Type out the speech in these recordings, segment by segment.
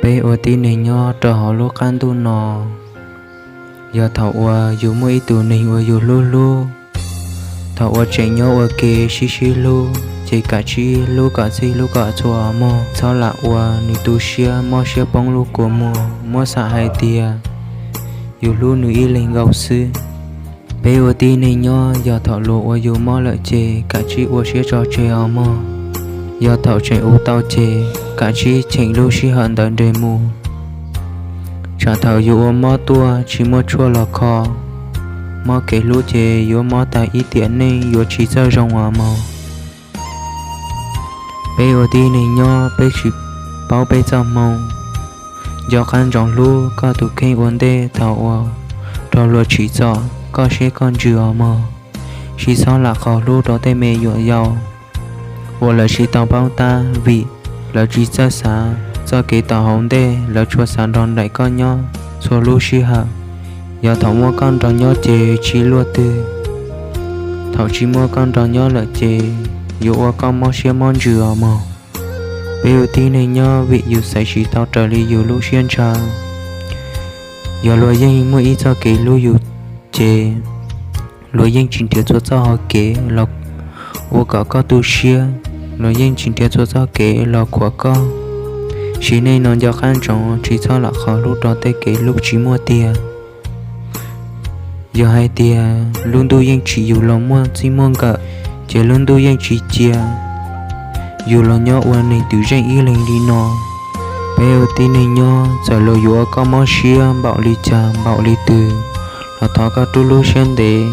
Peb ua tib neeg nyob rau hauv lub qab ntuj no, yog thaum uas yus muaj ib tug neeg uas yus hlub hlub, thaum uas tseem nyob ua ke sib sib hlub ces kav tsij hlub kom txhij hlub kom txhua mog, txhob lam ua nws tu siab mob siab poob lub kua muag, muab xam hais tias yus hlub nws ib leeg nkaus xwb. Peb ua tib neeg nyob, yog thaum luag ua yus mob lawm ces kav tsij ua siab tso tseg os mog. Yog thaum tseem ua tau ces kav tsij cheem lub sij hawm ntawd nres mus, tsam thaum yus ua mob tuaj tsis muaj tshuaj los kho, mob kev hlub ces yuav mob tag ib tiam neej yuav tsis txawj zoo os mog. Peb ua tib neeg nyob peb tsis paub peb txoj hmoo, nco qab ntsoov hlub koj tus kheej ua ntej thaum uas raug luag tsim txom koj siab koj ntsws os mog. Tsis txhob lam qhov hlub rau tej me nyuam yaus uas lawv tsis tau paub tab vim lawv tsis txawj xav txoj kev tom hauv ntej, lawv tsuas xav nrog nraim koj nyob txhua lub sij hawm. Yog thaum muaj koj nrog nyob ces tsis luaj twg, thaum tsis muaj koj nrog nyob lawm ces yuav ua koj mob siab mob ntsws os mog. Peb ua tib neeg nyob vim yus xaiv tsis tau raws li yus lub siab ntshaw. Yog luag yeej muaj ib txoj kev hlub yus ces luag yeej tsis nrhiav txhua txoj hau kev los ua kom koj tu siab, luag yeej tsis nrhiav txhua txoj kev los khuam koj. Sim neej no nco qab ntsoov tsis txhob lam qhov hlub rau tej kev hlub tsis muaj tiag. Yog hais tias lub ntuj yeej tsim yus los muaj txij muaj nkawm, ces lub ntuj yeej tsis cia yus los nyob ua neeg twm zeej ib leeg li no. Peb ua tib neeg nyob, txawm luag yuav ua koj mob siab npaum li cas npaum li twg los thov koj rub lub siab ntev,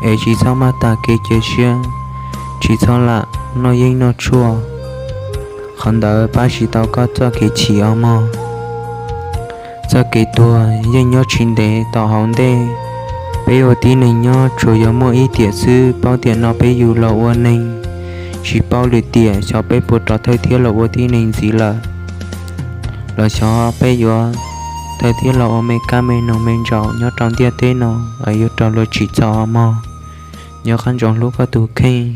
es tsis txhob maj tas kev cia siab, tsis txhob lam noj yeeb noj tshuaj, qhov ntawd pab tsis tau koj txoj kev chim os mog. Txoj kev tuag yeej nyob tsis ntev tom hauv ntej. Peb ua tib neeg nyob tsuas yog muaj ib tiam xwb, paub tiam no peb yug los ua neeg, tsis paub lwm tiam xyov peb puas rov thawj thiab los ua tib neeg ntxiv lawm, los xyov peb yuav thawj thiab los ua me kab me noog me ntsaum nyob rau ntiaj teb no es yuav raug luag tsim txom os mog. Nco qab ntsoov hlub koj tus kheej.